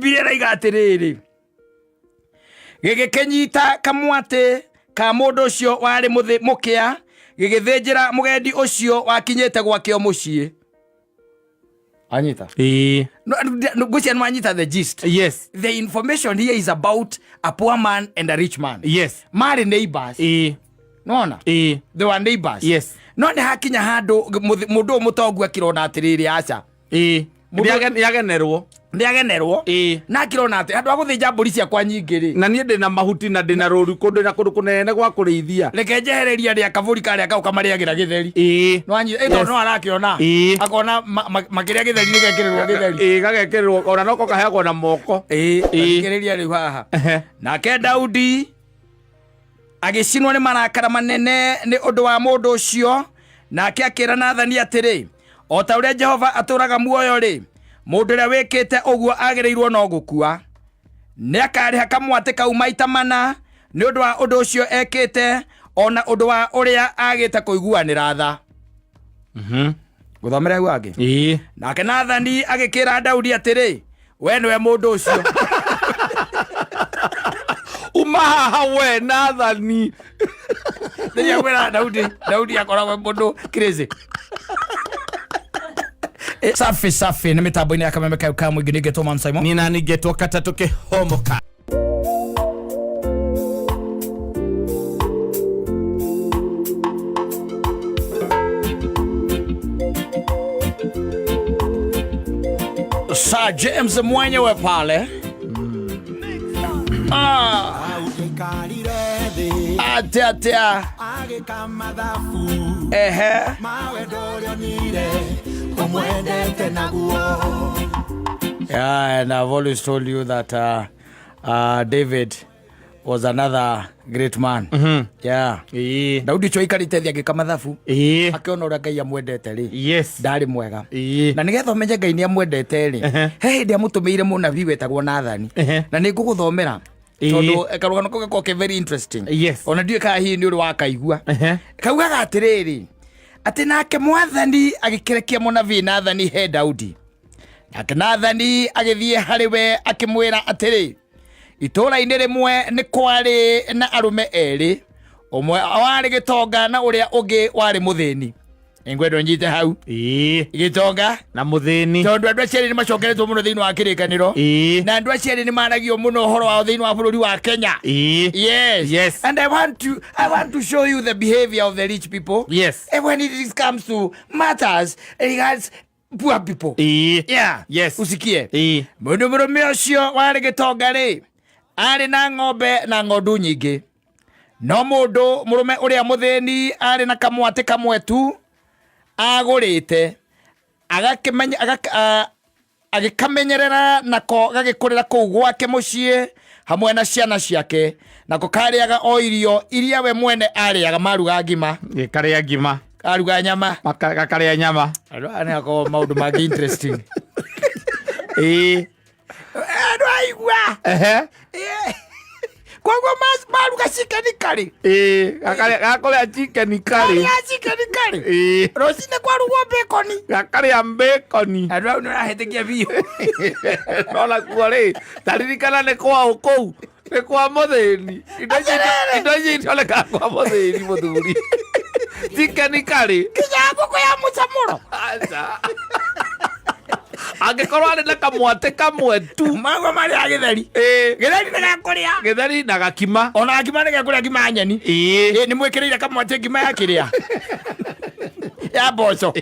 Bibilia ĩraiga atĩrĩrĩ, gĩgĩkĩnyita kamwatĩ ka mũndũ ũcio warĩ mũkĩa, gĩgĩthĩnjĩra mũgendi ũcio wakinyĩte gwake o mũciĩ. Anyita. Ĩĩ. No, no, ngwĩciria nĩwanyita the gist. Yes. The information here is about a poor man and a rich man. Yes. Marĩ neighbors. Ĩĩ. Nona? Ĩĩ. They were neighbors. Yes. No nĩ hakinya handũ mũndũ ũyũ mũtongu akĩrona atĩrĩrĩ, aca. Ĩĩ. Mũndũ- Nĩagenerwo. Nĩ agenerwo. Ĩĩ. Na akĩrona atĩ handũ ha gũthĩnja mbũri ciakwa nyingĩ rĩ, Na niĩ ndĩna mahuti na ndĩna rũru kũndũ na kũndũ kũnene gwa kũrĩithia. Reke njehererie arĩa kabũri karĩa kau kamarĩagĩra gĩtheri. Ĩĩ. Nĩwanyita? Ĩ, tondũ Yes. no arakĩona. Ĩĩ. Akona makĩrĩa gĩtheri nĩgekĩrĩrwo gĩtheri. Ĩĩ, gagekĩrĩrwo ona noko kaheagwo na moko. Ĩĩ. Ĩĩ. Thikĩrĩria rĩu haha. Ehe. Nake Daudi agĩcinwo nĩ marakara manene nĩ ũndũ wa mũndũ ũcio, nake akĩra Nathani atĩrĩ, O ta ũrĩa Jehova atũũraga muoyo-rĩ, mũndũ ũrĩa wĩkĩte ũguo agĩrĩirwo no gũkua. Nĩakarĩha kamwatĩ kau maita mana nĩ ũndũ wa ũndũ ũcio ekĩte, o na ũndũ wa ũrĩa agĩte kũiguanĩra tha. Ngũthomere hau hangĩ. Ĩĩ. Nake Nathani agĩkĩra Daudi atĩrĩ, We nĩwe mũndũ ũcio. Uma haha we Nathani. Rĩrĩa kwĩra Daudi, Daudi akoragwo e mũndũ crazy. Safi safi, nĩ mĩtambo-inĩ ya Kameme kau ka mũingĩ, nĩngetwo Man Simon. Nina ningetwo katatũ kĩhomoka. Sir James mwenyewe pale. Ah, atia atia. Ehe. Yeah, and I've always told you that David was another great man. Yeah. Ĩĩ. Daudi ũcio aikarĩte thĩ agĩka mathabu, Ĩĩ. akĩona ũrĩa Ngai amwendete rĩ, Yes. ndarĩ mwega. Ĩĩ. Na nĩgetha ũmenye Ngai nĩ amwendete rĩ, Ehe. he hĩndĩ amũtũmĩire mũnabii wetagwo Nathani. Ehe. Na nĩ ngũgũthomera Ĩĩ. tondũ karũgano kau gakoragwo ke very interesting. Yes. Ona ndiũĩ kana hihi nĩ ũrĩ wakaigua. Ehe. Kaugaga atĩrĩrĩ, atĩ nake Mwathani agĩkĩrekia mũnabii Nathani he Daudi. Nake Nathani agĩthiĩ harĩ we akĩmwĩra atĩrĩ, itũũra-inĩ rĩmwe nĩ kwarĩ na arũme erĩ, ũmwe warĩ gĩtonga na ũrĩa ũngĩ warĩ mũthĩni. Nĩngwenda ũnyite hau. Ĩĩ. Gĩtonga Na mũthĩni. Tondũ andũ acio erĩ nĩ macokeretwo mũno thĩinĩ wa kĩrĩkanĩro. Ĩĩ. Na andũ acio erĩ nĩ maragio mũno ũhoro wao thĩinĩ wa bũrũri wa Kenya. Ĩĩ. Yes. Yes. And I want to show you the behavior of the rich people. Yes. And when it comes to matters regards poor people. Ĩĩ. Yeah. Yes. Usikie. Ĩĩ. Mũndũ mũrũme ũcio warĩ gĩtonga rĩ, arĩ na ng'ombe na ng'ondu nyingĩ. No mũndũ mũrũme ũrĩa mũthĩni arĩ na kamwatĩ kamwe tu agũrĩte, agakĩmenya agĩkamenyerera, nako gagĩkũrĩra kũu gwake mũciĩ hamwe na ciana ciake, nako karĩaga o irio iria we mwene arĩaga maruga ngima. Gĩkarĩa ngima. Karuga nyama. Gakarĩa nyama. Andũ aya nĩ akorwo maũndũ mangĩ interesting. Ĩĩ. Andũ aigua. Ehe. Koguo maruga chicken curry. Ĩĩ. Gakarĩa chicken curry. Karĩa chicken curry. Ĩĩ. Rũcinĩ kwarugwo bacon. Gakarĩa bacon. Andũ au nĩ ũrahĩtĩkia biũ. No nakuo rĩ, taririkana nĩ kwaũ kũu, nĩ kwa mũthĩni. Indo icio, Atĩrĩrĩ. indo icio itionekaga kwa mũthĩni, mũthuri. Chicken curry. Nginya ngũkũ ya mũcamũro. Aca. Angĩkorwo arĩ na kamwatĩ kamwe tu. Maguo marĩa gĩtheri. Ĩĩ. Gĩtheri nĩ gakũrĩa. Gĩtheri na gakima. Ona ngima nĩ gekũrĩa, ngima ya nyeni. Ĩĩ. Ĩ, nĩ mwĩkĩrĩire kamwatĩ ngima ya kĩrĩa ya mboco.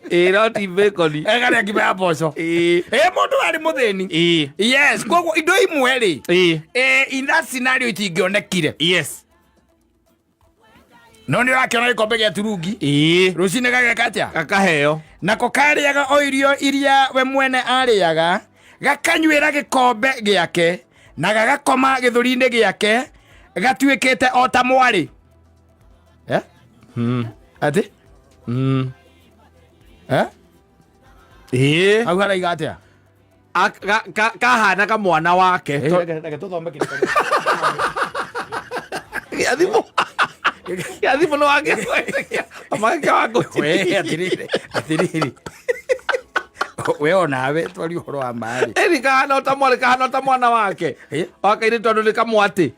Ĩĩ, no ti bacon. Ekarĩa ngima ya mboco. Ĩĩ. Ĩ, mũndũ arĩ mũthĩni. Ĩĩ. Yes, koguo indo imwe rĩ, Ĩĩ. In that scenario itingĩonekire. Yes. No nĩ ũrakĩona gĩkombe gĩa turungi. Ĩĩ. Rũcinĩ gageka atĩa? Gakaheo. Nako karĩaga o irio iria we mwene arĩaga, gakanyuĩra gĩkombe gĩake, na gagakoma gĩthũri-inĩ gĩake, gatuĩkĩte o ta mwarĩ. Eh? Atĩ? Eh? Ĩĩ. Hau haraiga atĩa? Kahana ka mwana wake. Reke tũthome kĩrĩkanĩro. Gĩathimũ. Gĩathimũ nĩ wake. Amake wa We, atĩrĩrĩ, atĩrĩrĩ. We onawe twari ũhoro wa marĩ. Ĩni kahana o ta mwarĩ, kahana o ta mwana wake Eh? wa kairĩtu, tondũ nĩ kamwatĩ.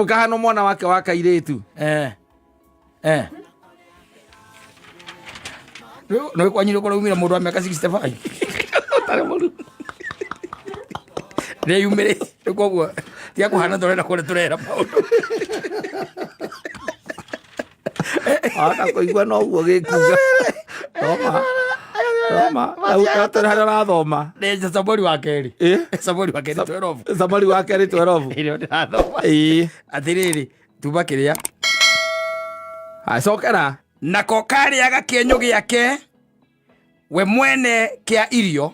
Kahana mwana wake wa kairĩtu. Eh. Eh. Nĩ kwanyu nĩ kũraumire mũndũ wa mĩaka 65. Ũtarĩ mũru. Nĩyumĩrĩte koguo tiga kũhana tũrenda kũrĩa tũrera maũndũ. Ona kũigua noguo gĩkuga. Thoma. Thoma. Tũrĩ harĩa ũrathoma. Nĩ Samweli wa kerĩ. Ĩ? Samweli wa kerĩ 12. Samweli wa kerĩ 12. Ĩrĩa ndĩrathoma. Ĩĩ. Atĩrĩrĩ, tuma kĩrĩa. Acokera. Nako karĩaga kĩenyũ gĩake we mwene kĩa irio,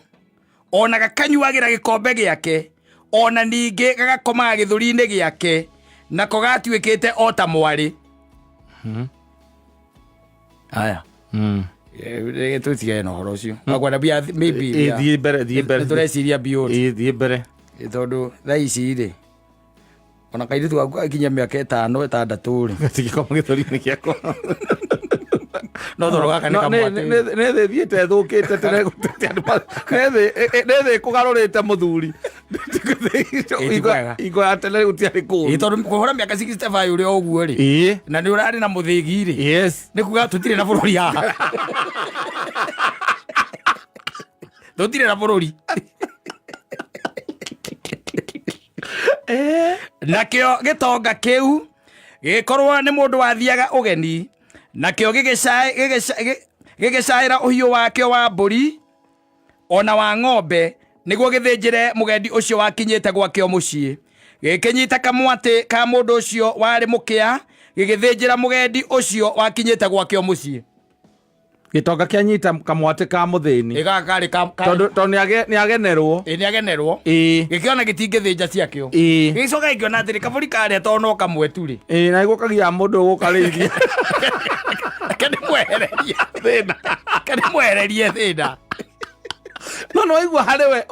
ona gakanyuagĩra gĩkombe gĩake, ona ningĩ gagakomaga gĩthũri-inĩ gĩake, nako gatuĩkĩte o ta mwarĩ. Aya. Tũtigane na ũhoro ũcio. Wakwenda we are- maybe we are- Thiĩ mbere, thiĩ mbere. nĩtũreciria beyond. Ĩĩ, thiĩ mbere. Tondũ thaa ici rĩ, ona kairĩtu gaku gakinyia mĩaka ĩtano ĩtandatũ rĩ, Gatingĩkoma gĩthũri-inĩ gĩakwa. no tondũ gaka nĩ No, kamwatĩ. nĩ thĩ thiĩte ĩthũkĩte tũregũtetia andũ nĩ thĩ ĩkũgarũrĩte mũthuri. Ĩ, ti kwega. Hingo ya tene gũtiarĩ Ĩ, kũũru. tondũ kũhũra mĩaka 65 ũrĩ o ũguo rĩ, Ĩĩ. na nĩ ũrarĩ na mũthĩgi rĩ, Yes. nĩ kuga tũtirĩ na bũrũri haha, tũtirĩ na bũrũri. Nakĩo gĩtonga kĩu gĩgĩkorwo nĩ mũndũ wathiaga ũgeni, nakĩo gĩgĩcaĩra ũhiũ wakĩo wa mbũri ona wa ng'ombe nĩguo gĩthĩnjĩre mũgendi ũcio wakinyĩte gwakĩo mũciĩ. Gĩkĩnyita kamwatĩ ka mũndũ ũcio warĩ mũkĩa, gĩgĩthĩnjĩra mũgendi ũcio wakinyĩte gwakĩo mũciĩ. Gĩtonga kĩanyita kamwatĩ ka mũthĩni. Ĩ, gaka karĩ Tondũ nĩ agenerwo. Ĩ, nĩ agenerwo. Ĩĩ. Gĩkĩona gĩtingĩthĩnja ciakĩo. Ĩĩ. Gĩgĩcoka gĩkĩona atĩrĩ, kabũri karĩa tondũ no kamwe tu rĩ, Ĩĩ, na gũkagia mũndũ ũgũkarĩithia. Reke ndĩmwehererie thĩna. Reke ndĩmwehererie thĩna. No nĩ waigua harĩ we,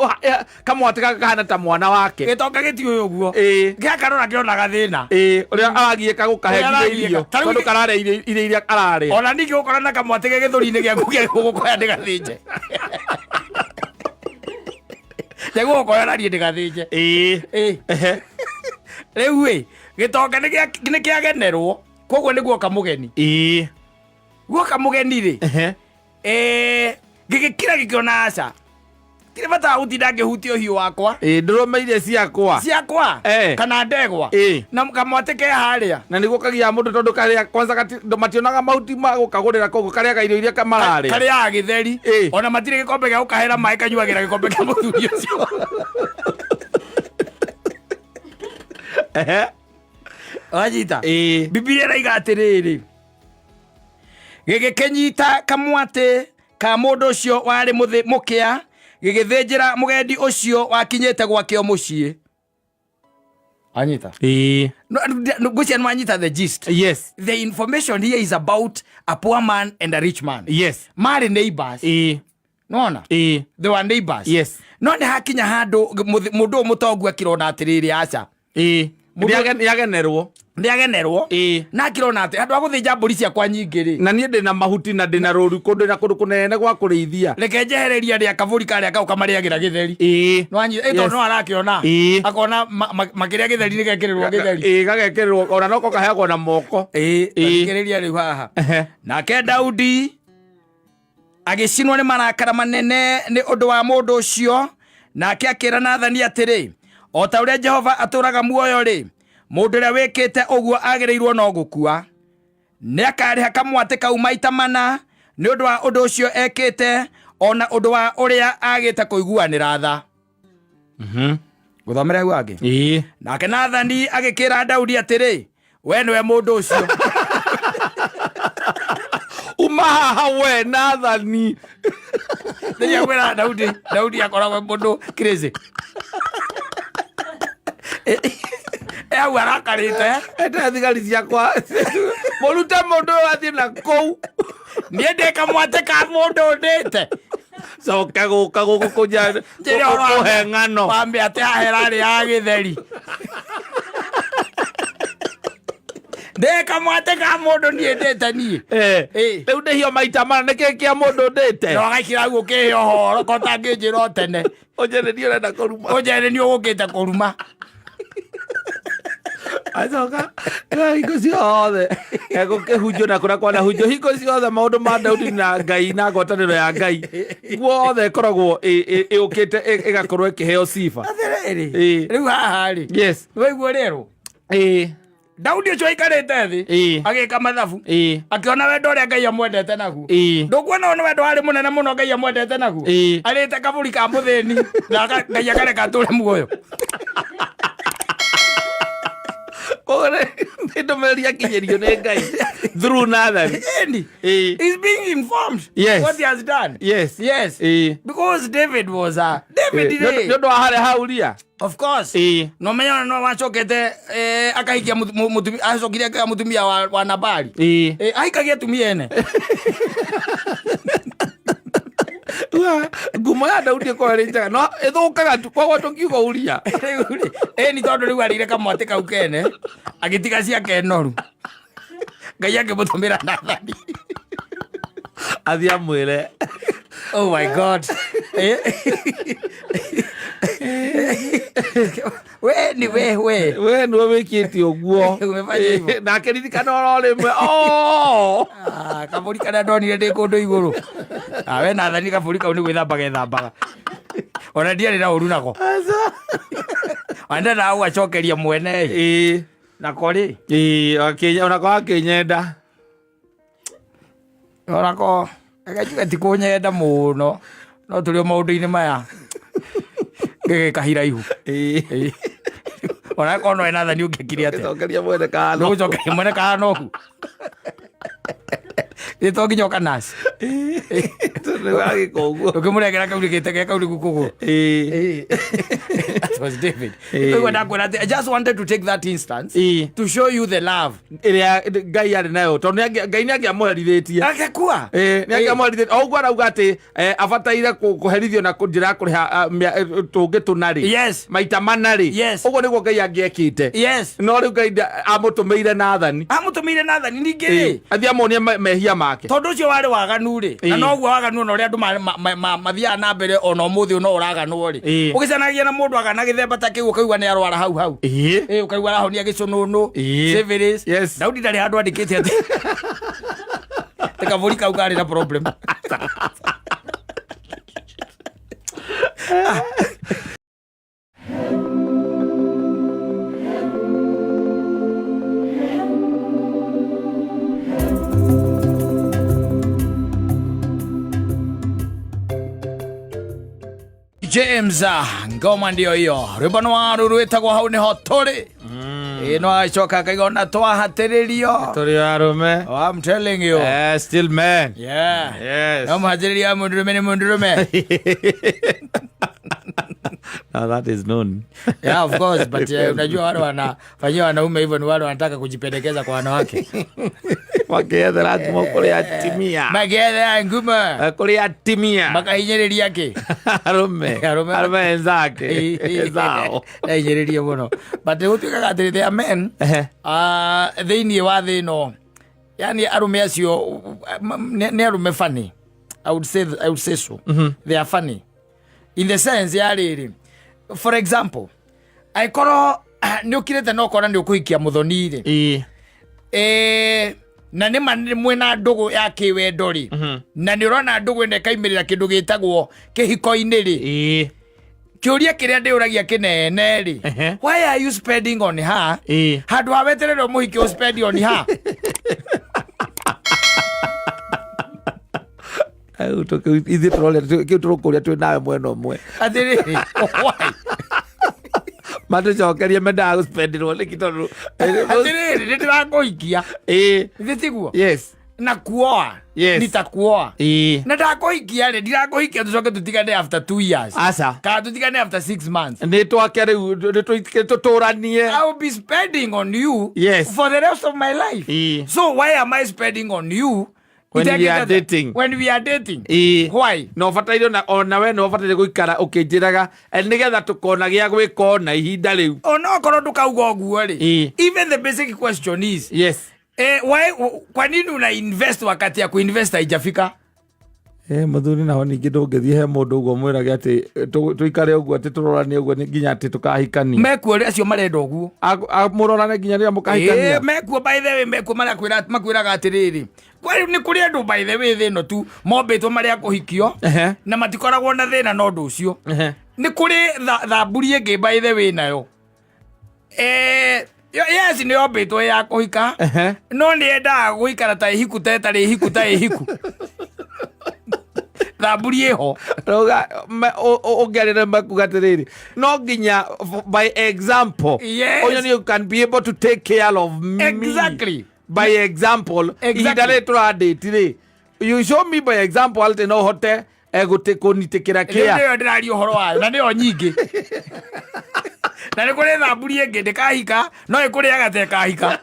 kamwatĩ gaka kahana ta mwana wake. Gĩtonga gĩtiũĩ ũguo. Ĩĩ. Gĩakarora kĩonaga thĩna. Ĩĩ, ũrĩa aragiĩka gũkahe Ũrĩa nginya aragiĩka. irio. Ta rĩu Tondũ kararĩa irio iria ararĩa. Ona ningĩ gũkora na kamwatĩ ge gĩthũri-inĩ gĩaku gĩa gũgũkoya ndĩgathĩnje. Gĩa gũgũkoya na niĩ ndĩgathĩnje. Ĩĩ. Ĩĩ. Ehe. Rĩu ĩ, gĩtonga nĩ kĩagenerwo, koguo nĩ guoka mũgeni. Ĩĩ. Guoka mũgeni rĩ, Ehe. Gĩgĩkira gĩkĩona aca tirĩ bata wa gũtinda ngĩhutia ũhiũ wakwa. Ĩĩ, ndũrũmĩire ciakwa. Ciakwa. Kana ndegwa. Na kamwatĩ ke harĩa. Na nĩguo kagiaga mũndũ tondũ karĩa kwanza mationaga mahuti ma gũkagũrĩra, koguo karĩaga irio iria mararĩa. Karĩaga gĩtheri. Ona matirĩ gĩkombe gĩa gũkahera maĩ, kanyuagĩra gĩkombe kĩa mũthuri ũcio. Ehe. Wanyita? Ĩĩ. Bibilia ĩraiga atĩrĩrĩ, gĩgĩkĩnyita kamwatĩ ka mũndũ ũcio warĩ mũkĩa, gĩgĩthĩnjĩra mũgendi ũcio wakinyĩte gwakĩo mũciĩ. Anyita? Ĩĩ. No, no, ngwĩciria nĩ wanyita the gist. Yes. The information here is about a poor man and a rich man. Yes. Marĩ neighbors. Ĩĩ. Nona? Ĩĩ. They were neighbors. Yes. No nĩ hakinya handũ mũndũ ũyũ mũtongu akĩrona atĩrĩrĩ, aca. Ĩĩ. Mũndũ- Nĩagenerwo. Nĩagenerwo. Ĩĩ. Na akĩrona atĩ handũ ha gũthĩnja mbũri ciakwa nyingĩ rĩ, Na niĩ ndĩna mahuti na ndĩna rũru kũndũ na kũndũ kũnene gwa kũrĩithia. Reke njehererie arĩa kabũri karĩa kau kamarĩagĩra gĩtheri. Ĩĩ. Nĩwanyita? Ĩ, tondũ Yes. no arakĩona. Ĩĩ. Akona makĩrĩa gĩtheri nĩgekĩrĩrwo gĩtheri. Ĩĩ, gagekĩrĩrwo ona noko kaheagwo na moko. Ĩĩ. Ĩĩ. Thikĩrĩria rĩu haha. Ehe. Nake Daudi agĩcinwo nĩ marakara manene nĩ ũndũ wa mũndũ ũcio, nake akĩra Nathani atĩrĩ, o ta ũrĩa Jehova atũũraga muoyo rĩ, mũndũ ũrĩa wĩkĩte ũguo agĩrĩirwo no gũkua. Nĩ akarĩha kamwatĩ kau maita mana nĩ ũndũ wa ũndũ ũcio ekĩte, ona ũndũ wa ũrĩa agĩte kũiguanĩra tha. Ngũthomere hau hangĩ. Ĩĩ. Nake Nathani agĩkĩra Daudi atĩrĩ, we nĩwe mũndũ ũcio. Uma haha we Nathani. Nĩria kwĩra Daudi, Daudi akoragwo e mũndũ crazy. E hau arakarĩte. Ete thigari ciakwa. Mũrute mũndũ ũyũ athiĩ na kũu. Niĩ ndĩ kamwatĩ ka mũndũ ndĩte. Coke gũka gũkũ kũnja Njĩre ũhoro wa- kũhe ng'ano. Wa mĩatĩ haha ĩrarĩ ya gĩtheri. Ndĩ kamwatĩ ka mũndũ niĩ ndĩte niĩ. Eh. Ĩ. Rĩu ndĩhio maita mana nĩkĩ kĩa mũndũ ndĩte? Na ũgaikira hau ũkĩhe ũhoro ko ũtangĩnjĩra o tene. Ũnjĩre niĩ ũrenda kũruma. Ũnjĩre nĩ ũgũkĩte kũruma. Acoka hingo ciothe egũkĩhunjio na kũrĩa kwanahunjio hingo ciothe maũndũ ma Daudi na Ngai na ngwatanĩro ya Ngai guothe ĩkoragwo ĩũkĩte ĩgakorwo ĩkĩheo sifa. Atĩrĩrĩ. Ĩ. Rĩu haha rĩ. Yes. Waigua rĩerũ. Ĩ. Daudi ũcio aikarĩte thĩ Ĩ. agĩka mathabu Ĩ. akĩona wendo ũrĩa Ngai amwendete naguo. Ĩ. Ndũkuona ũyũ nĩ wendo warĩ mũnene mũno Ngai amwendete naguo. Ĩ. Arĩte kaburi ka mũthĩni na Ngai akareka atũre muoyo. Koguo nĩ ndũmĩrĩri akinyĩrio nĩ Ngai through Nathan. Ĩni. Ĩ. He's being informed Yes. what he has done. Yes. Yes. Ĩ. Because David was a David Nĩ rĩ. ũndũ wa harĩa hauria. Of course. Ĩ. No menya no wacokete akahikia mutumia acokire akahikia mutumia wa Nabali. Ĩ. Ahikagia atumia ene. Ua, ngumo ya Daudi ĩkorwo ĩrĩ njega no ĩthũkaga tu koguo tũkiuga uria. Rĩu rĩ, ĩni tondũ rĩu arĩire kamwatĩ kau kene agĩtiga ciake noru. Ngai akĩmũtũmĩra Nathani. Athiĩ amwĩre. Oh my God. We ni we we. We nĩwe wĩkĩte ũguo. Umefanya hivyo. Nake ririkana oro rĩmwe. Oh! Ah, kabũri karĩa ndonire ndĩ kũndũ igũrũ. Ah, we Nathani kabũri kau nĩ gwĩthamba gethambaga. Ona ndiarĩ na ũru nako. Ona ndendaga gũgacokeria mwene. Ĩ. Nako rĩ. Ĩ, onako akĩnyenda. Onako reke njuge ti kũnyenda mũno no tũrĩ o maũndũ-inĩ maya gĩgĩkahiraihu. Ĩ. Ona korwo no Nathani ũngĩkire atĩa? Gĩcokeria mwene kahana. Ndũgũcokeria mwene kahana ũguo. Ĩ to nginya ũkanasi. Rĩu agĩka ũguo. Ũkĩmũrengera kaunĩkĩte ge kaunĩku kũgũrũ. Ĩ. That was David. Ĩ. Koguo ndakwĩra atĩ, I just wanted to take that instance Ĩ. to show you the love. Ĩrĩa Ngai arĩ nayo tondũ Ngai nĩ angĩamũherithĩtie. Agĩkua. Ĩ, nĩ angĩamũherithĩtie. O ũguo arauga atĩ abataire kũherithio na njĩra ya kũrĩha tũngĩ tũna rĩ. Yes. Maita mana rĩ. Yes. Ũguo nĩguo Ngai angĩekĩte. Yes. No rĩu Ngai amũtũmĩire Nathani. Amũtũmĩire Nathani ningĩ rĩ. Athiĩ amuonie mehia make. Tondũ ũcio warĩ waganu rĩ na Ĩ. noguo waganu ona ũrĩa andũ mathiaga na mbere ona ũmũthĩ ũyũ no ũraganwo rĩ. Ĩ. Ũgĩcanagia na mũndũ agana gĩthemba ta kĩu ũkaigua nĩ arwara hau hau. Ĩ. Ĩ, ũkaigua arahonia gĩcũnũnũ. Ĩ. Syphilis. Yes. Daudi ndarĩ handũ andĩkĩte atĩ atĩ kabũri kau karĩ na problem. James ngoma ndio hiyo rwĩmbo nĩ waru rwĩtagwo hau nĩho tũrĩ ĩ no acoka akaiga ona twahatĩrĩrio. Tũrĩ arũme. Oh, I'm telling you. Still man. Yeah. Yes. No mũhatĩrĩrio wa mũndũrũme nĩ mũndũrũme. Now that is known. Yeah, of course, but unajua wale wanafanyia wanaume hivyo ni wale wanataka kujipendekeza kwa wanawake. Makĩethera ngumo kũrĩ atimia. Magĩethera ngumo. Kũrĩ atimia. Makahinyĩrĩria kĩ? Arũme. Arũme. Arũme enzake. Zao. Nahinyĩrĩria mũno. But gũtuĩkaga atĩ they are men. Thĩinĩ wa thĩ ĩno yani arũme acio nĩ arũme funny. I would say so. They are funny. In the sense ya rĩrĩ. For example, angĩkorwo nĩ ũkirĩte na ũkona nĩ ũkũhikia mũthoni rĩ. Na nĩ ma nĩ mwĩna ndũgũ ya kĩwendo rĩ. Na nĩ ũrona ndũgũ ĩno ĩkaimĩrĩra kĩndũ gĩtagwo kĩhiko-inĩ rĩ. Kĩũria kĩrĩa ndĩũragia kĩnene rĩ. Why are you spending on her? Handũ ha weterere ũmũhiki ũ spend on her. Rĩu ithuĩ tũroria, kĩu tũrũkũria twĩ nawe mwena ũmwe. Atĩrĩrĩ, why? Matũcokerie mendaga gũspendirwo nĩkĩ tondũ Atĩrĩrĩ, nĩ ndĩrakũhikia. Githĩ tiguo? Yes. Na kuoa. Yes. Nitakuoa. Na ndakũhikia rĩ, ndirakũhikia tũcoke tũtigane after 2 years. Aca. Kana tũtigane after 6 months. Nĩ twake rĩu, nĩ tũtũranie. I will be spending on you Yes. for the rest of my life. So why am I spending on you? When we are Itangĩka atĩa? dating. When we are dating. Ĩĩ. Why? Na ũbataire ona we nĩ ũbataire gũikara ũkĩnjĩraga nĩgetha tũkona gĩa gwĩka ona ihinda rĩu. Onokorwo ndũkauga ũguo rĩ, Ĩĩ. even the basic question is, Yes. why, kwa nini una invest wakati ya kuinvest haijafika? Mũthuri naho ningĩ ndũngĩthiĩ he mũndũ ũguo mwĩrage atĩ tũikare ũguo atĩ tũrorane ũguo nginya atĩ tũkahikania. Mekuo rĩ, acio marenda ũguo. Mũrorane nginya rĩrĩa mũkahikania. Mekuo, by the way, mekuo makwĩraga atĩrĩrĩ, kwa nĩ kũrĩ andũ, by the way, thĩ ĩno tu mombĩtwo marĩ a kũhikio na matikoragwo na thĩna na ũndũ ũcio. Nĩ kũrĩ thamburi ĩngĩ, by the way, nayo yes, nĩ yombĩtwo ya kũhika, no nĩ yendaga gũikara ta ĩhiku, ta ĩtarĩ ĩhiku, ta ĩhiku. Thamburi ĩho. Rauga ũngĩarĩra makuga atĩrĩrĩ, no nginya by example ũyũ you can be able to take care of me by example. Ihinda rĩrĩ tũradĩti rĩ, you show me by example atĩ no hote kũnitĩkĩra Rĩu kĩa nĩyo ndĩraria ũhoro wayo, na nĩyo nyingĩ. Na nĩ kũrĩ thamburi ĩngĩ ndĩkahika, no ĩkũrĩaga ta ĩkahika.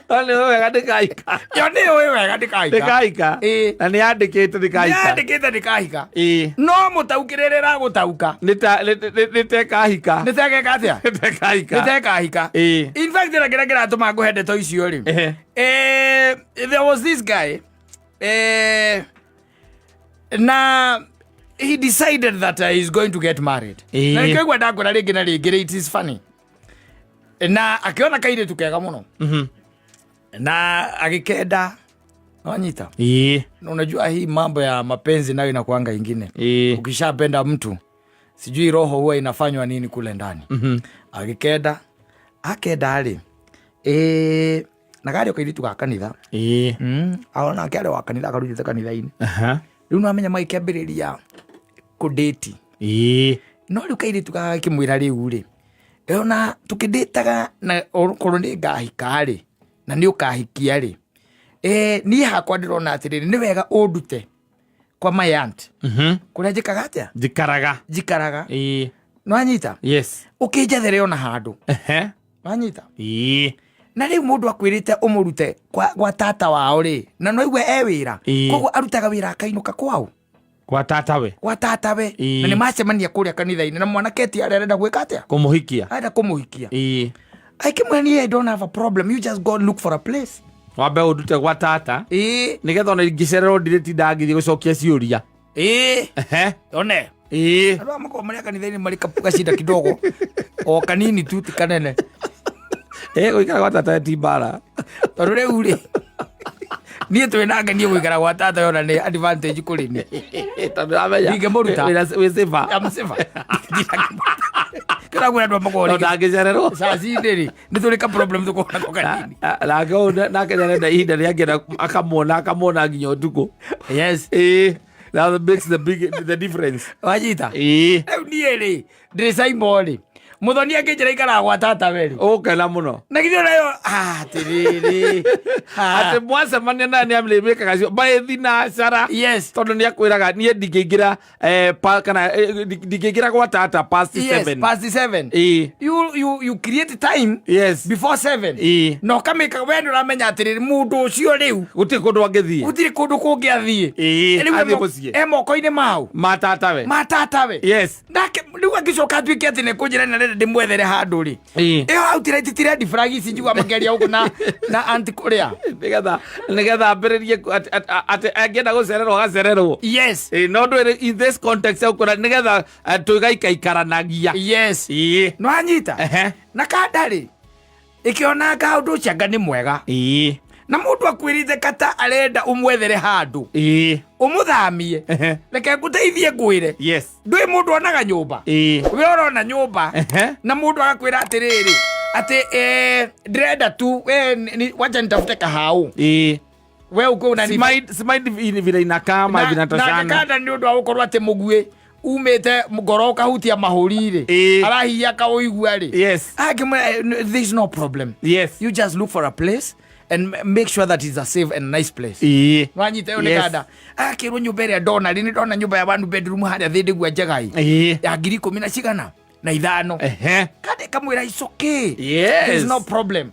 No nĩ wega ndĩkahika. Yo nĩ ũĩ wega ndĩkahika. Ndĩkahika. Ĩĩ. Na nĩ yandĩkĩte ndĩkahika. Yandĩkĩte ndĩkahika. Ĩĩ. No mũtaukĩrĩre ĩragũtauka. Nĩ ta ĩkahika. Nĩ tegeka atĩa? Nĩ ta ĩkahika. Nĩ tekahika. Ĩĩ. In fact, na kĩrĩa kĩratũma ngũhe ndeto icio rĩ, there was this guy, na he decided that he's going to get married. Na nĩkĩo igua ndakwĩra rĩngĩ na rĩngĩ rĩ, it is funny. Na akĩona kairĩtu kega mũno na agĩkenda, wanyita? Ĩĩ. Na unajua hii mambo ya mapenzi nayo inakuanga ingine. Ukishapenda mtu, sijui roho huwa inafanywa nini kule ndani. Agĩkenda, akenda rĩ, na karĩ o kairĩtu ga kanitha. Onake arĩ wa kanitha, akarutĩte kanitha-inĩ. Rĩu nĩwamenya magĩkĩambĩrĩria kũdate. No rĩu kairĩtu gagakĩmwĩra, rĩu rĩ, ona tũkĩndĩtaga na okorwo nĩ ngahika rĩ, na nĩ ũkahikia rĩ, niĩ hakwa ndĩrona atĩrĩrĩ, nĩ wega ũndute kwa my aunt kũrĩa njĩkaga atĩa? Njikaraga. Njikaraga. Nĩwanyita? Yes. Ũkĩnjethere ona handũ. Wanyita? Ĩĩ. Na rĩu mũndũ akwĩrĩte ũmũrute gwa tata wao rĩ, na no igue e wĩra. Koguo arutaga wĩra akainũka kwao. Kwa tatawe. Gwa tatawe. Na nĩ macemania kũrĩa kanitha-inĩ na mwanake ti arĩa arenda gwĩka atĩa? Kũmũhikia. Arenda kũmũhikia. Akĩmwĩra, niĩ I don't have a problem, you just go look for a place. Wambe ũndute gwa tata nĩgetha ona ingĩcererwo ndirĩtindaga ngĩthiĩ gũcokia ciũria. One andũ aya makoragwo marĩ a kanitha-inĩ marĩ kacinda kidogo, o kanini tu, ti kanene. Gũikara gwa tata ti mbara. Tondũ rĩu rĩ, niĩ twĩ nake, niĩ gũikara gwa tata ona nĩ advantage kũrĩ niĩ. Tondũ ũramenya Ndingĩmũruta. Wĩ safer. I'm safer. Kĩragwĩra andũ makoragwo No ndangĩcererwo. cacinĩ rĩ, nĩ tũrĩ ka problem tũkoragwo nako kanini. Nake ũyũ nake nĩarenda ihinda rĩangĩenda akamwona, akamwona nginya ũtukũ. Ĩĩ, that makes the difference. Wanyita? Ĩĩ. Rĩu niĩ rĩ, ndĩrĩ Simon rĩ, mũthoni angĩnjĩra ikaraga gwa tata we rĩ, ũkena mũno. Na githĩ onayo atĩrĩrĩ. Atĩ mwacemania naye nĩ amrĩmĩkaga cio by thinacara. Tondũ nĩ akwĩraga niĩ ndingĩingĩra kana ndingĩingĩra gwa tata past 7. Past 7. You create time before 7. Na ũkamĩka we nĩ ũramenya atĩrĩrĩ, mũndũ ũcio rĩu Gũtirĩ kũndũ angĩthiĩ. Gũtirĩ kũndũ kũngĩ athiĩ. Rĩu Athiĩ mũciĩ. E moko-inĩ mau. Ma tatawe. Ma tatawe. Nake rĩu angĩcoka atuĩke atĩ nĩ kũnjĩra nĩ arenda ndĩmwethere handũ rĩ, ĩyo outright ti red flag ici njigua makĩaria gũkũ na anti kũrĩa. Nĩgetha ambĩrĩrie atĩ angĩenda gũcererwo agacererwo. Ĩĩ, no ndwĩrĩ in this context ya gũkwĩra nĩgetha tũgaikaikaranagia. Nĩwanyita? Na kanda rĩ, ĩkĩona kaũndũ ũcio anga nĩ mwega. Na mũndũ akwĩrĩte kata arenda ũmwethere handũ. Ũmũthamie. Reke ngũteithie ngwĩre. Ndũĩ mũndũ onaga nyũmba. We ũrona nyũmba. Na mũndũ agakwĩra atĩrĩrĩ, atĩ ndĩrenda tu, we, wacha nitafute kahau. We uko unani Simaindi vile inakaa ma vinatoshana. Na kanda nĩ ũndũ wa gũkorwo atĩ mũguĩ umĩte ngoro ũkahutia mahũri rĩ, arahihia akaũigua rĩ. Akĩmwĩra, there is no problem. You just look for a place and make sure that it's a safe and nice place. Wanyita? Ĩyo nĩ kanda. Akĩrwo nyũmba ĩrĩa ndona rĩ, nĩ ndona nyũmba ya one bedroom harĩa thĩ ndĩgua njega ĩ. Ya ngiri ikũmi na cigana na ithano. Kanda ĩkamwĩra, it's okay. There is no problem.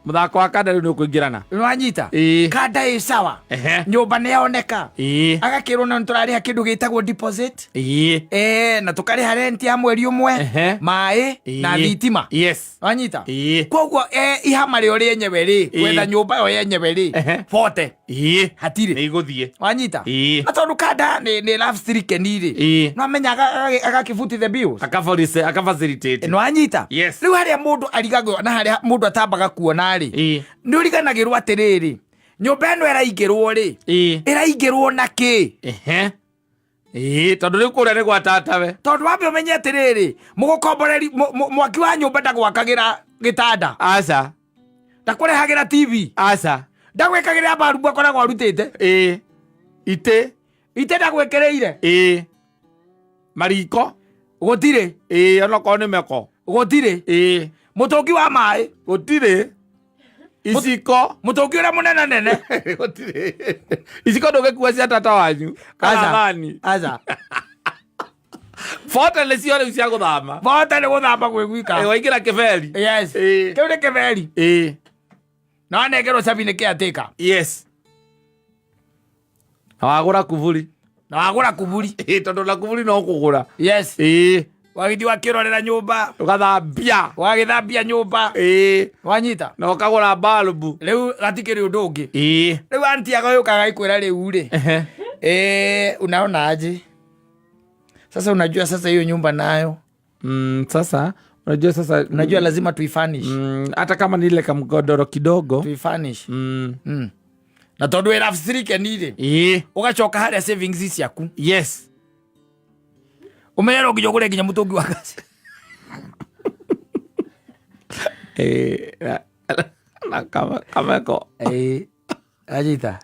Mũthako wa kanda rĩu nĩ ũkũingĩrana. Nĩwanyita? Ĩĩ. Kanda ĩ sawa. Ehe. Nyũmba nĩ yoneka. Ĩĩ. Agakĩrwo na nĩtũrarĩha kĩndũ gĩtagwo deposit. Ĩĩ. Na tũkarĩha rent ya mweri ũmwe. Ehe. Maĩ na Ĩĩ. thitima. Yes. Wanyita? Ĩĩ. Koguo ihama rĩo rĩenyewe rĩ, Ĩĩ. gwetha nyũmba yo yenyewe rĩ, Ehe. bote Ĩĩ. hatirĩ. Nĩ igũthiĩ. Wanyita? Ĩĩ. Na tondũ kanda nĩ love stricken rĩ, Ĩĩ. no amenya agakĩbuti the bills. Akaforce, akafacilitate. Nĩwanyita? Yes. Rĩu harĩa mũndũ arigagwo na harĩa mũndũ atambaga kuona rĩ, Ĩĩ. nĩ ũriganagĩrwo atĩrĩrĩ, nyũmba ĩno ĩraingĩrwo rĩ, Ĩĩ. ĩraingĩrwo na kĩ? Ehe. Ĩĩ, tondũ rĩu kũrĩa nĩ gwa tatawe. Tondũ wambe ũmenye atĩrĩrĩ, mũgũkomboreri mwaki wa nyũmba ndagwakagĩra gĩtanda. Aca. Ndakũrehagĩra TV. Aca. Ndagwĩkagĩra mbarubu akoragwo arutĩte. Ĩĩ. Itĩ. Itĩ ndagwĩkĩrĩire. Ĩĩ. Mariko. Gũtirĩ. Ĩĩ, onokorwo nĩ meko. Gũtirĩ. Ĩĩ. Mũtũngi wa maĩ. Gũtirĩ. Iciko. Mũtũngi ũrĩa mũnene nene. Gũtirĩ. Iciko ndũngĩkua cia tata wanyu. Kana Aca. thani. Aca. Bote nĩcio rĩu cia gũthama. Bote nĩ gũthamba gwĩ gwika. Ĩ, waingĩra kĩberi. Yes. Ĩĩ. Kĩu nĩ kĩberi. Ĩĩ. Na wanengerwo cabi nĩ caretaker. Yes. Na wagũra kuburi. Na wagũra kuburi. Ĩĩ, tondũ na kuburi no kũgũra. Yes. Ĩĩ. Wagĩthiĩ wakĩrorera nyũmba. Ũgathambia. Wagĩthambia nyũmba. Ĩĩ. Wanyita? Na ũkagũra balbu. Rĩu gatikĩrĩ ũndũ ũngĩ. Ĩĩ. Rĩu anti agoyũkaga agĩkwĩra rĩu rĩ. Ehe. Unaona aje? Sasa unajua sasa hiyo nyumba nayo. Sasa unajua sasa unajua lazima tuifurnish. Hata kama ni ile kamgodoro kidogo. Tuifurnish. Na tondu wĩ rough stricken rĩ. Ĩĩ. Ũgacoka harĩa savings ciaku. Yes. Ũmenye no nginya ũgũre nginya mũtũngi wa gas. Na kameko. Anyita.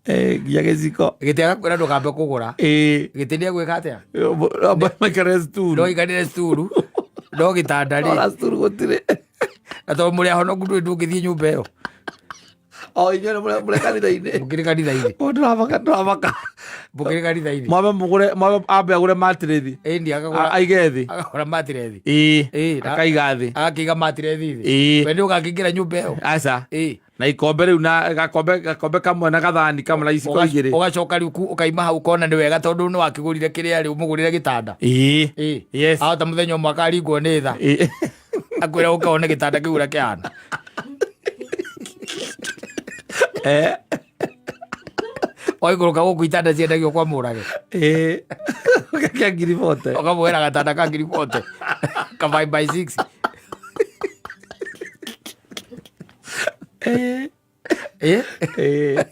Nginya gĩciko. Gĩtĩ agakwĩra ndũkambe kũgũra. Gĩtĩ nĩ egwĩka atĩa? Maikare sturu. No ikarĩre sturu. No gĩtanda rĩ. Ona sturu gũtirĩ. Na tondũ mũrĩ ahonoku ndũĩ ndũngĩthiĩ nyũmba ĩyo. O inyuĩ nĩ mũrĩ kanitha-inĩ. Mũkĩrĩ kanitha-inĩ. O ndũramaka, ndũramaka. Mũkĩrĩ kanitha-inĩ. Mwambe mũgũre, mwambe ambe agũre matirethi. Ĩĩ, ndi akagũra. Aige thĩ. Akagũra matirethi. Ĩĩ. Ĩĩ, na- Akaiga thĩ. Agakĩiga matirethi thĩ. Ĩĩ. We nĩ ũgakĩingĩra nyũmba ĩyo. Aca. Ĩĩ. Na ikombe rĩu na gakombe kamwe na gathani kamwe na iciko igĩrĩ. Ũgacoka rĩu ũkaima hau ũkona nĩ wega tondũ nĩ wakĩgũrire kĩrĩa rĩ ũmũgũrĩre gĩtanda. Ĩĩ. Ĩĩ. Yes. Ahota mũthenya ũmwe akaringwo nĩ tha. Ĩĩ. Akwĩra ũka wone gĩtanda kĩu ũrĩa kĩhana. Waikũrũka gũkũ itanda ciendagio kwa Mũrage. Ĩĩ. Ũgekĩa ngiri bote. Ũkamũhera gatanda ka ngiri bote. Ka five by six. Ĩĩ. Ĩĩ.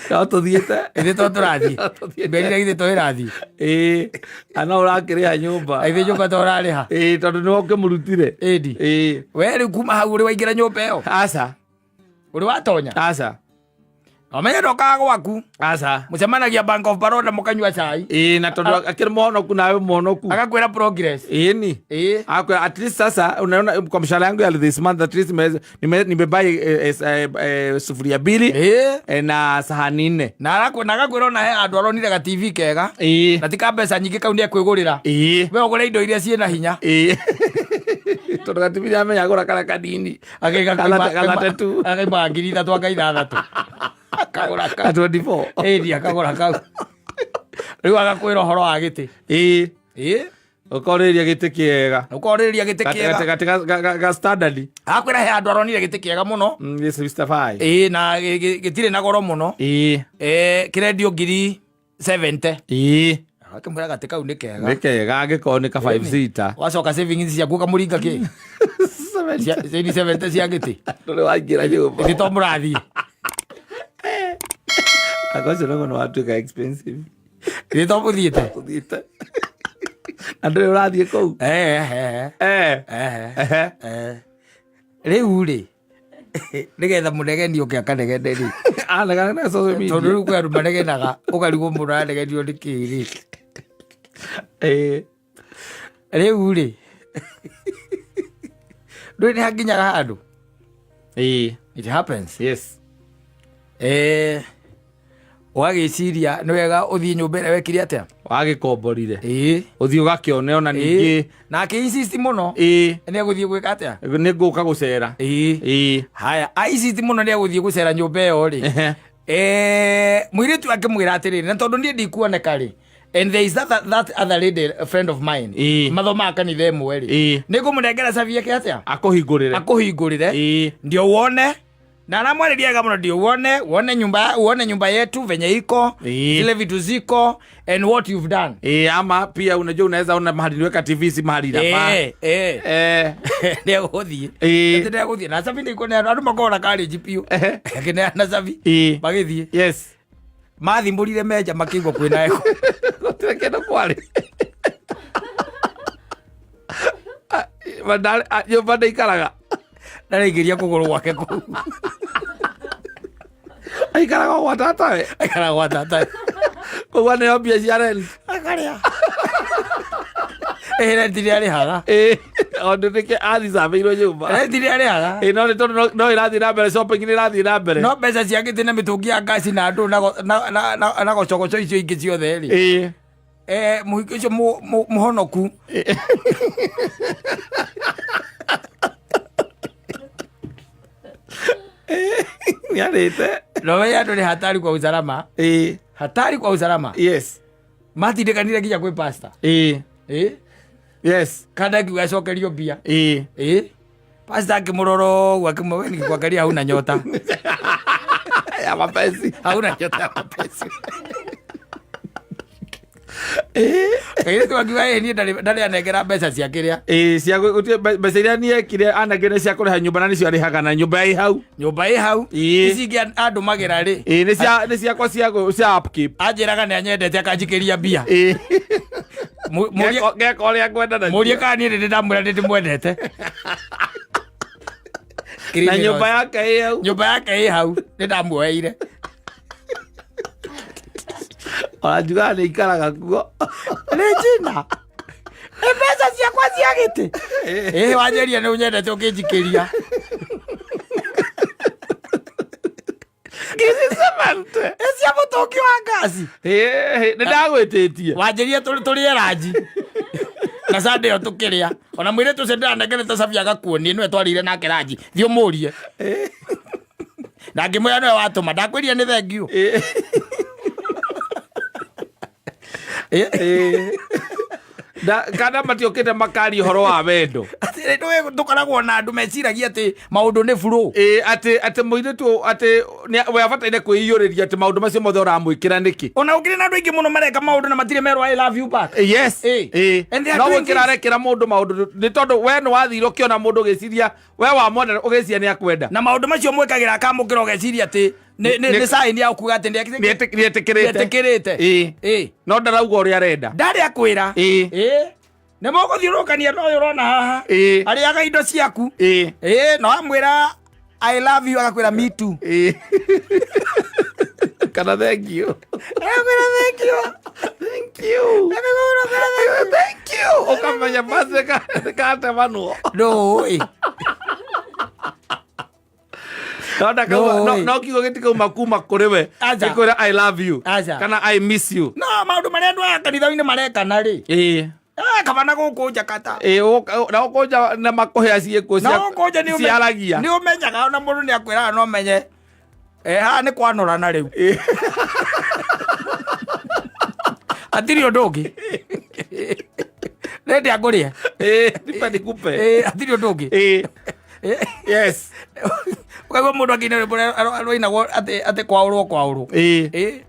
No tũthiĩte. Ithuĩ to tũrathiĩ. No tũthiĩte. Mberire githĩ to ĩrathiĩ. Ĩĩ. Na no ũrakĩrĩha nyũmba. Ithuĩ nyũmba to ũrarĩha. Ĩĩ, tondũ nĩwe ũkĩmũrutire. Ĩndi. Ĩĩ. We rĩu kuma hau ũrĩ waingĩra nyũmba ĩyo. Aca. Ũrĩ watonya? Aca. Omenye ndokaga gwaku. Aca. Mũcemanagia Bank of Baroda mũkanyua cai. Ĩĩ, na tondũ akĩrĩ mũhonoku nawe mũhonoku. Agakwĩra progress. Ĩĩ ni. Ĩĩ. Akwĩra at least sasa unaona kwa mshahara yangu ya this month at least nimebuy sufuria mbili Ĩĩ. na sahani nne. Na agakwĩra ona he handũ aronire ga TV kega. Ĩĩ. Na ti ka mbeca nyingĩ kau nĩekwĩgũrĩra. Ĩĩ. We ũgũre indo iria ciĩna hinya. Ĩĩ. Tondũ gatibi nĩamenya agũra karĩa kanini. Akaiga Galate tu. Akaima ngiri ithatũ anga ithathatũ. Akagũra kau. Ka 24. Ĩĩ, akagũra kau. Rĩu agakwĩra ũhoro wa gĩtĩ. Ĩĩ. Ĩĩ. Ũkorĩria gĩtĩ kĩega. Ũkorĩria gĩtĩ kĩega. Gati ga standard. Akwĩra he handũ aronire gĩtĩ kĩega mũno. Yes, Mr. Fai. Ĩĩ, na gĩtirĩ na goro mũno. Ĩĩ. Kĩrendio ngiri 70. Ĩĩ. Akĩmwĩra gatĩ kau nĩ kega. Nĩ kega angĩkorwo nĩ ka 5 seater. Wacoka savings ciaku ũkamũringa kĩ? Cia 70 cia gĩtĩ. Ndũrĩ waingĩra nyũmba. Gĩtĩ to mũrathiĩ. Anga ũcio naguo nĩ watuĩka expensive. Gĩtĩ to mũthiĩte. Ũthiĩte. Na ndũrĩ ũrathiĩ kũu. Rĩu rĩ, nĩgetha mũnegeni ũke akanegene rĩ. Anegene na social media. Tondũ rĩu kwĩ andũ manegenaga, ũkarigwo mũndũ aranegenio nĩ kĩ rĩ. Rĩu rĩ, ndũĩ nĩ hakinyaga handũ? It happens. Yes. Ũgagĩciria nĩ wega ũthiĩ nyũmba ĩrĩa wekire atĩa? Wagĩkomborire. Ĩĩ. Ũthiĩ ũgakĩone ona ningĩ. Na akĩ insist mũno. Ĩĩ. Nĩ egũthiĩ gwĩka atĩa? Nĩ ngũka gũcera. Ĩĩ. Ĩĩ. Haya, a insist mũno nĩ egũthiĩ gũcera nyũmba ĩyo rĩ. Eh, mũirĩtu akĩmwĩra atĩrĩrĩ, na tondũ niĩ ndikuoneka rĩ, and there is that other lady, a friend of mine, mathomaga kanitha ĩmwe rĩ, nĩ ngũmũnengera cabi eke atĩa? Akũhingũrĩre. Akũhingũrĩre. Ndio uone na anamwarĩria wega mũno, ndio uone uone nyumba yetu venye iko, zile vitu ziko and what you've done. Ĩĩ, ama pia unajua unaweza ona mahali niweka TV si mahali inafaa. Nĩ egũthiĩ. Atĩ nĩ egũthiĩ na cabi nĩ ikũneanwo, andũ makoragwo na courage biũ. Akĩneana cabi. Magĩthiĩ. Mathimbũrire menja makĩigua kwĩna eko. Gũtirĩ kĩndũ kwarĩ. Nyũmba ndĩikaraga. Ndaraingĩria kũgũrũ gwake kũu. Aikaraga gwa tatawe. Aikaraga gwa tatawe. Koguo nĩo mbia cia rent. Akarĩa. Ĩ, rent nĩ arĩhaga. Ĩĩ, tondũ nĩkĩo athicamĩirwo nyũmba. Rent nĩ arĩhaga. Ĩĩ, no nĩ tondũ no ĩrathiĩ na mbere, shopping nĩ ĩrathiĩ na mbere. No mbeca cia gĩtĩ na mĩtũngi ya ngasi na andũ na gocogoco icio ingĩ ciothe rĩ. Eh, mũhiki ũcio mũhonoku. Nĩ arĩte. No we andũ nĩ hatari kwa usalama. Hatari kwa usalama. Matindĩkanire nginya kwĩ pastor. Kana akiuga acokerio mbia. Pastor akĩmũrora ũguo akĩmwĩra, we nikikuangalia hauna nyota. Ya mapenzi. Hauna nyota ya mapenzi. Kairĩtu akiuga, "Ĩ, niĩ ndarĩ anengera mbeca cia kĩrĩa." Ĩĩ, cia gũtirĩ mbeca iria niĩ ekire anengere cia kũrĩha nyũmba na nĩcio arĩhaga na nyũmba ĩ hau. Nyũmba ĩ hau. Ici ingĩ andũmagĩra rĩ. Ĩĩ, nĩ ciakwa cia upkeep. Anjĩraga nĩ anyendete akanjikĩria mbia. Ngeka ũrĩa ngwenda nacio. Mũrie kana niĩ nĩ ndamwĩra nĩ ndĩmwendete. Na nyũmba yake ĩ hau. Nyũmba yake ĩ hau, nĩ ndamuoeire. Ona njugaga nĩ ikaraga kuo. Nĩ njina. Ĩ, mbeca ciakwa cia gĩtĩ. Ĩ, wanjĩria nĩ ũnyendete ũkĩnjikĩria. Ngiri 70. Ĩ, cia mũtũngi wa ngasi. Ĩ, nĩ ndagwĩtĩtie. Wanjĩria tũrĩe ranji. Na Sunday ĩyo tũkĩrĩa. Ona mũirĩtu ũcio ndĩranengerete cabi agakuonie nĩwe twarĩire nake ranji. Thiĩ ũmũrie. Na ngĩmwĩra nĩwe watũma. Ndakwĩrire nĩ thengiũ. Kana matiokĩte makaria ũhoro wa wendo. Atĩ nĩũĩ tũkoragwo na andũ meciragia atĩ maũndũ nĩ flow. Ĩĩ, atĩ mũirĩtu atĩ we abataire kwĩiyũrĩria atĩ maũndũ macio mothe ũramwĩkĩra nĩkĩ. Ona gũkĩrĩ na andũ aingĩ mũno mareka maũndũ na matirĩ merwo I love you back. Yes. Ĩĩ. And they are No doing gwĩkĩra this. arekĩra mũndũ maũndũ nĩ tondũ we nĩ wathire ũkĩona mũndũ ũgĩciria we wamwona ũgĩciria nĩ akwenda. Na maũndũ macio mwĩkagĩra akamũkĩra ũgeciria atĩ nĩ sign ya kuga atĩ Nĩ etĩkĩrĩte. nĩetĩkĩrĩte. Ĩĩ. No ndarauga ũrĩa arenda. Ndarĩ akwĩra. Ĩĩ. Nĩ mũgũthiũrũrũkania na ũyũ ũrona haha. Arĩaga indo ciaku. Ĩĩ, no amwĩra I love you agakwĩra me too. Kana thank you. Agakwĩra thank you. Thank you. Agakwĩra thank you. Ũkamenya basi katemanwo. Ndũĩ. No ndakauga, Ndũĩ. no kiugo gĩtikauma kuma kũrĩ we. Aca. Gĩkwĩra I love you. Aca. Kana I miss you. No maũndũ marĩa andũ aya kanitha-inĩ marekana rĩ. Kaba na gũkũ njakata. Ĩĩ, na gũkũ nja na makũhĩa ciĩkuo Na gũkũ nja ciaragia. nĩ ũmenyaga ona mũndũ nĩ akwĩraga no menye. Haha nĩ kwanorana rĩu. Hatirĩ ũndũ ũngĩ. Nĩndĩ angũrĩe. Ĩĩ, nipe nikupe. Ĩĩ, hatirĩ ũndũ ũngĩ. Ĩĩ. Yes. Ũkaigua mũndũ akĩina rwĩmbo rũinagwo atĩ kwaũrwo kwaũrwo. Ĩĩ.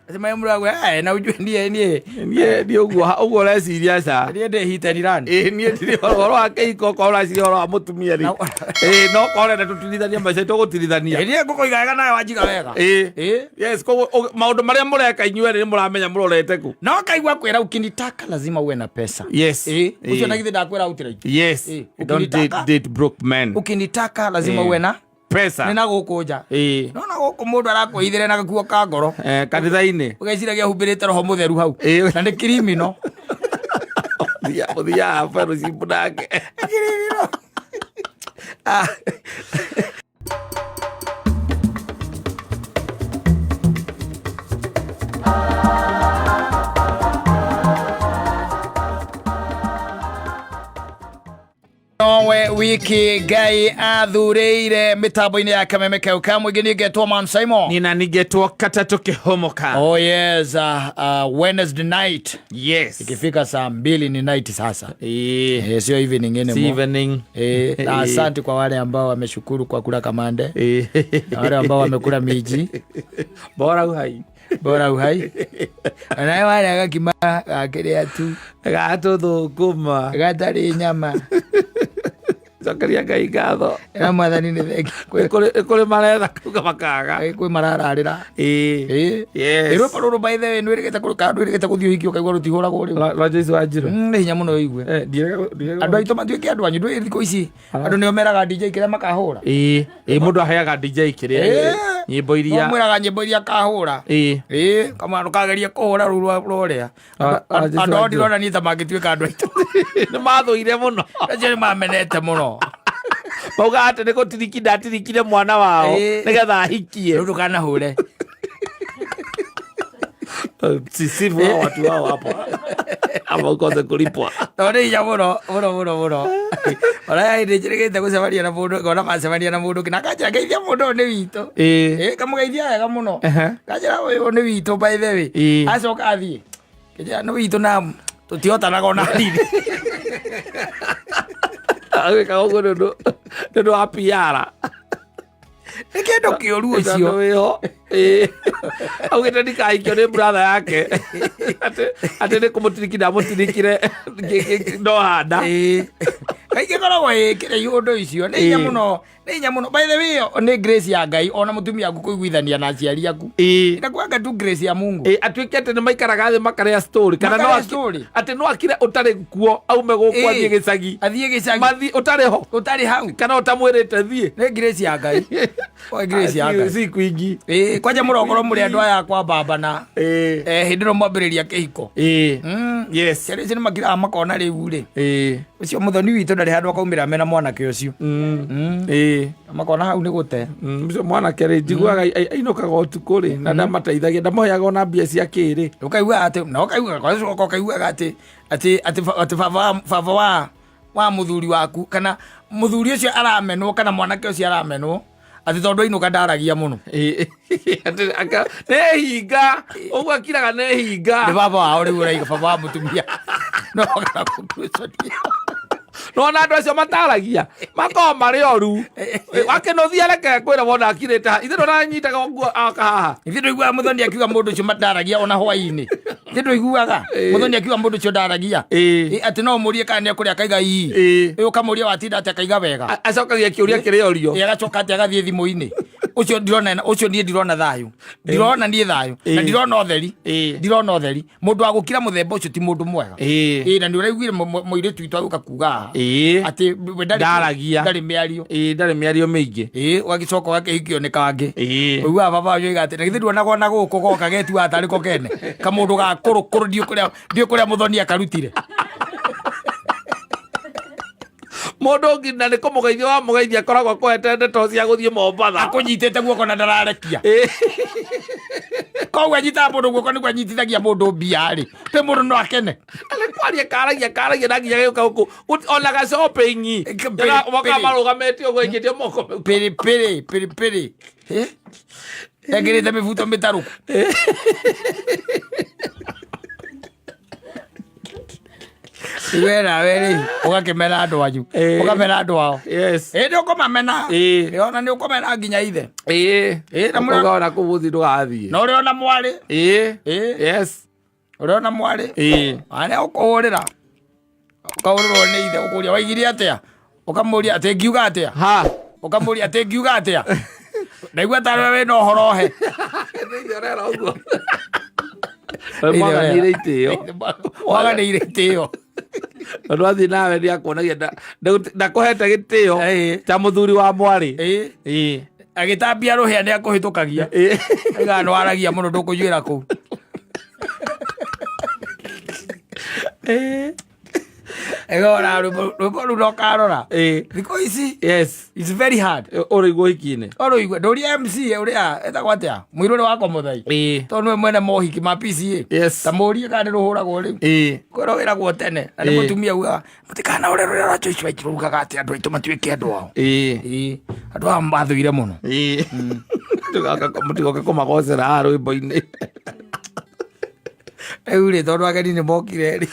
Atĩ maĩ mũndũ akwĩra, na ujue niĩ niĩ. Niĩ niĩ ũguo ũreciria ca. Niĩ ndĩ hit and run. Ĩĩ, niĩ ndirĩ ũhoro wa kĩhiko okorwo ũraciria ũhoro wa mũtumia rĩ. Ĩĩ, no okorwo ũrenda tũtirithanie maica tũgũtirithania. Ĩĩ, niĩ ngũkũiga wega nawe wanjiga wega. Ĩĩ. Ĩĩ. Yes, koguo maũndũ marĩa mũreka inyuĩ erĩ nĩ mũramenya mũrorete kũ. Na ũkaigua kwĩra ukinitaka lazima uwe na pesa. Yes. Ĩĩ, ũcio Ĩĩ. na githĩ ndakwĩra outright. Yes. Ĩĩ, Don't date broke men. Ukinitaka lazima Ĩĩ. uwe na pesa. Nĩ na gũkũ nja. Ĩĩ. No na gũkũ mũndũ arakwĩithĩra na gakuo ka ngoro. Kanitha-inĩ. Ũgeciragia humbĩrĩte roho mũtheru hau. Ĩĩ. Na nĩ criminal. Ũthiaga fellowship nake. Criminal. Nowe wiki Ngai athurĩire mĩtambo-inĩ ya kameme kau ka mũingĩ. Niĩ ngetwo Man Simon. Nina nigetwo Katatũ Kĩhomoka. Oh yes, Wednesday night. Yes. Ikifika saa 2 ni night sasa. Sio evening Si anymore. evening. Na asante kwa wale ambao wameshukuru kwa kula kamande na wale ambao wamekula miji. Bora uhai. Bora uhai. Nawe warĩa gakima gakĩrĩa tu Gatũthũkũma. Gatarĩ nyama. Cokeria Ngai ngatho. Na Mwathani nĩ thengi. Nĩ kũrĩ maretha kuga makaga. Kwĩ marararĩra. Yes. Rwĩmbo rũrũ, by the way, nwĩrĩgĩte kana ndwĩrĩgĩte gũthiĩ ũhiki ũkaigua rũtihũragwo rĩu? Rwa Joyce Wanjiru. Nĩ hinya mũno ũigue. Ndiĩrĩga. Andũ aitũ matuĩke andũ anyu. Ndũĩ thikũ ici andũ nĩo meraga DJ kĩrĩa makahũra. Ĩĩ, mũndũ aheaga DJ kĩrĩa nyĩmbo iria Mwĩraga nyĩmbo iria akahũra. Ĩĩ, kamwana ndũkagerie kũhũra rũu rwa ũrĩa. Joyce Andũ ao Wanjiru. ndirona niĩ ta mangĩtuĩka andũ aitũ. Nĩ mathũire mũno. Acio nĩ mamenete mũno. Mauga atĩ nĩ gũtiriki ndatirikire mwana wao nĩgetha ahikie. Rĩu ndũkanahũre. Sisifu hao watu wao hapo ama ukose kulipwa. Tondũ nĩ hinya mũno mũno mũno mũno. Ona hĩndĩ njĩrĩgĩte gũcemania na mũndũ, ngona macemania na mũndũ ũngĩ na akanjĩra, "Ngeithia mũndũ ũyũ nĩ witũ." Ĩĩ, kamũgeithia wega mũno. Kanjĩra, "Ũyũ nĩ witũ, by the way." Acoka athiĩ kĩnjĩra, "Nĩ witũ na tũtihotanaga ona hanini." Agĩkaga ũguo nĩ ũndũ wa PR. Nĩ kĩndũ kĩũru tondũ ũcio. Wĩho. Augĩte ndikahikio nĩ brother yake, atĩ nĩ kũmũtiriki ndamũtirikire no handa. Ĩĩ. Kaingĩ koragwo ĩkĩrĩ iũndũ icio nĩ hinya mũno, nĩ hinya mũno. By the way, nĩ grace ya Ngai ona mũtumia waku kũiguithania na aciari aku. Inakuanga tu grace ya Mungu. Atuĩke atĩ nĩ maikaraga thĩ makarĩa story kana no Makarĩa story. Story. Atĩ no akire ũtarĩ kuo, aume gũkũ athiĩ gĩcagi. Athiĩ gĩcagi. Mathiĩ ũtarĩ ho. Ũtarĩ hau. Kana ũtamwĩrĩte thiĩ. Nĩ grace ya Ngai. Oi, grace ya Ngai. Si kwingi. Ĩĩ, kwanja mũrokorwo mũrĩ andũ aya kwa baba na hĩndĩ ĩno mwambĩrĩria kĩhiko. Ciana icio nĩ makiraga makona rĩu rĩ, ũcio mũthoni witũ ndarĩ handũ akaumĩra mena mwanake ũcio. Makona hau nĩ gũte. Ũcio mwanake rĩ, njiguaga ainũkaga ũtukũ rĩ, na ndamateithagia, ndamũheaga ona mbia cia kĩrĩ. Ũkaigua atĩ na ũkaigua ũgacoka ũkaiguaga atĩ baba wa mũthuri waku kana mũthuri ũcio aramenwo kana mwanake ũcio aramenwo atĩ tondũ ainũka ndaragia mũno. Atĩ nĩ hinga ũguo akiraga, nĩ hinga. Nĩ baba wao rĩu ũraiga, baba wa mũtumia no kana conclusion. Nona andũ acio mataragia makoragwo marĩ oru. Wakĩnũthia, reke kwĩra wona akirĩte ithe ndũranyitaga ũguo aka haha. Ithuĩ ndũiguaga mũthoni akiuga mũndũ ũcio ndaragia ona hwaĩ-inĩ. Ithuĩ ndũiguaga mũthoni akiuga mũndũ ũcio ndaragia. Atĩ no ũmũrie kana nĩ ekũrĩa akaiga ii. Ũkamũria watinda atĩa, akaiga wega. Acokagia kĩũria kĩrĩa orio. Agacoka atĩ agathiĩ thimũ-inĩ. Ũcio ndirona, ũcio niĩ ndirona thayũ, ndirona niĩ thayũ na ndirona ũtheri. Ndirona ũtheri. Mũndũ wa gũkira mũthemba ũcio ti mũndũ mwega. Ĩĩ, na nĩ ũraiguire mũirĩtu witũ agĩũka kuga haha atĩ we Ndaragia. ndarĩ mĩario. Ĩĩ, ndarĩ mĩario mĩingĩ. Ĩĩ, ũgagĩcoka ũgakĩhikio nĩ kangĩ. Ũiguaga baba wanyu oiga atĩ na githĩ nduonaga ona gũkũ goka getuaga tarĩ ko kene kamũndũ ga kũrũ kũrũ, ndiũ kũrĩa mũthoni akarutire. Mũndũ ũngĩ na nĩ kũmũgeithia wamũgeithia akoragwo akũhete ndeto cia gũthiĩ Mombatha. Akũnyitĩte guoko na ndararekia. Koguo anyitaga mũndũ guoko nĩguo anyitithagia mũndũ mbia rĩ, tĩ mũndũ no akene. Nĩ kwaria karagia karagia na nginya gĩũka gũkũ ona ga shopping. Moka Pĩrĩ. marũgamĩte ũguo aikĩtie moko. Pĩrĩ pĩrĩ pĩrĩ pĩrĩ. Ekĩrĩte mĩbuto mĩtarũku. We nawe rĩ, ũgakĩmena andũ anyu. Ũkamena andũ ao. Ĩ, nĩ ũkũmamena. Ĩ, ona nĩ ũkũmena nginya ithe. Ĩĩ, na Ũkaona kũu mũciĩ ndũgathiĩ. Na ũrĩ ona mwarĩ. Yes. Ũrĩ ona mwarĩ. Arĩa ũkũhũrĩra, ũkahũrĩrwo nĩ ithe, ũkũria waigire atĩa, ũkamũria atĩ ngiuga atĩa. Ha. Ũkamũria atĩ ngiuga atĩa, ndaigua tarĩ wĩna ũhoro he. Nĩ ithe ũrera ũguo. Mwaganĩire itĩo. Mwaganĩire itĩo. Tondũ athiĩ nawe nĩ akuonagia ndakũhete gĩtĩo ta mũthuri wa mwarĩ. Agĩtambia rũhĩa nĩ akũhĩtũkagia. Aigaga nĩ waragia mũno, ndũkũnywĩra kũu. Ĩgora rwĩmbo rwĩmbo rũu no karora. Thikũ ici it's very hard. Ũrĩigua ũhiki-inĩ. Ũrũigue ndũria MC ũrĩa etagwo atĩa, mũirũ ũrĩa wakwa mũthai, tondũ nĩwe mwene mohiki ma PCA. Ta mũrie kana nĩ rũhũragwo rĩu. Kwĩrwo wĩragwo tene na nĩ mũtumia ugaga mũtikanaũre rũrĩa rwa Joyce Wanjiru rugaga atĩ andũ aitũ matuĩke andũ ao. Ĩĩ, andũ aya mathũire mũno. Mũtigoke kũmagocera haha rwĩmbo-inĩ. Rĩu rĩ, tondũ ageni nĩ mokire rĩ.